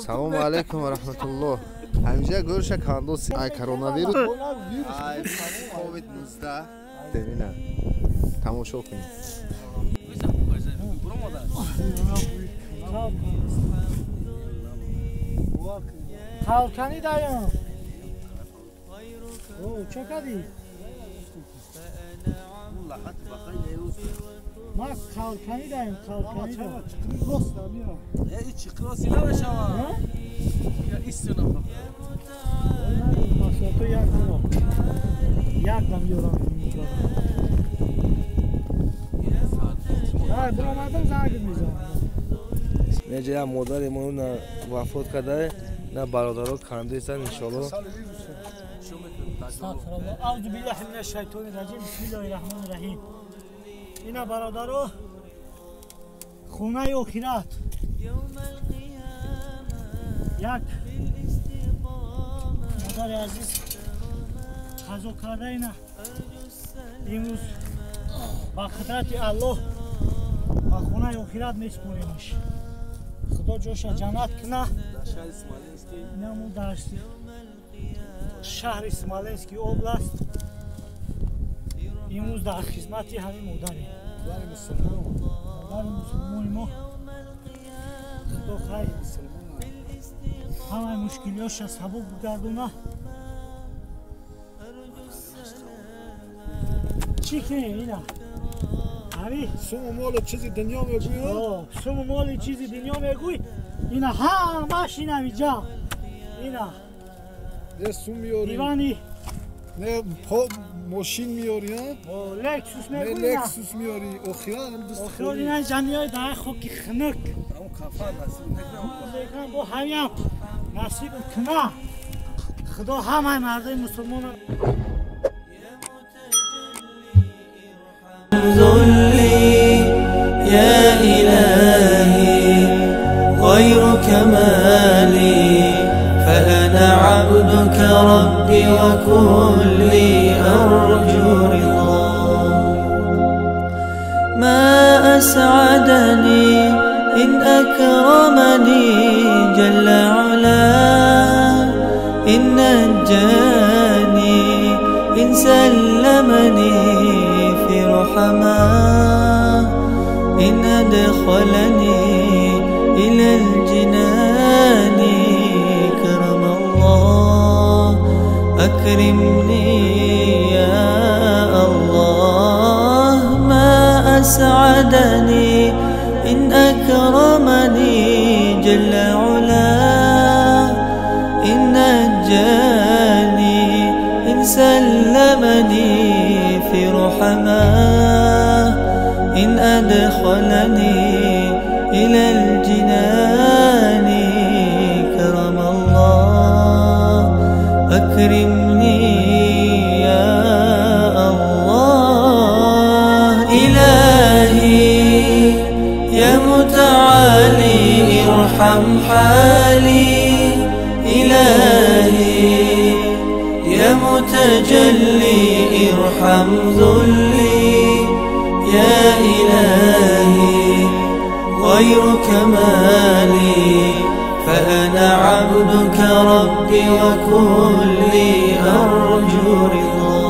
Салому алейкум ва раҳматуллоҳ. Ҳамиҷа гӯрша кандос ай коронавирус, ай ковид 19 демина. Тамошо кунед. Қалкани даям. О, чо кардӣ? Ма қалкани даем, қалкани даем. Масото як дам. Як дам ёрам. Ай, биромадам занг мезанам. Неҷа модари мо на вафот карда, на бародаро кандесан иншоалло. Астағфируллоҳ. Аузу биллаҳи минаш шайтони раҷим. Бисмиллоҳи раҳмони раҳим. Ина бародаро хонаи охират. Як модари азиз қазо карда ина имрӯз ба қудрати Аллоҳ ба хонаи охират месупоремаш. Худо ҷоша ҷаннат куна. Инамо дар шаҳри Смоленский област имрӯз дар хизмати ҳамин модарем. Модари мусулмони мо. Худо хайр ҳамаи мушкилиёша сабук бигардона. Чӣ кунем ина? Ҳами суму моли чизи дунё мегӯй? Суму моли чизи дунё мегӯй? Ина ҳамаш ина миҷа. Ина. Не сум меёрӣ. Дивани. Не мошин меёрӣ, а? Лексус мегӯй. Не Лексус меёрӣ. Охиран даст. Охиран ина ҷамъиёи дар хоки хунук. Ҳамон кафан насиб мекунам. Бо ҳамиам насиб куна. Худо ҳамаи мардои мусулмонро ذلي يا إلهي غير كمالي فأنا عبدك ربي وكلي أرجو رضاك. ما أسعدني إن أكرمني جل علاه، إن نجاني، إن سلمني في رحماه، إن أدخلني إلى الجنان كرم الله. أكرمني يا الله. ما أسعدني إن أكرمني جل علاه، إن نجاني، إن سلمني في رحماه، إن أدخلني إلى الجنان كرم الله. أكرمني يا الله. إلهي يا متعالي ارحم حالي. إلهي يا متجلي ارحم ذلي. يا إلهي غير كمالي فأنا عبدك ربي وكلي أرجو رضاك.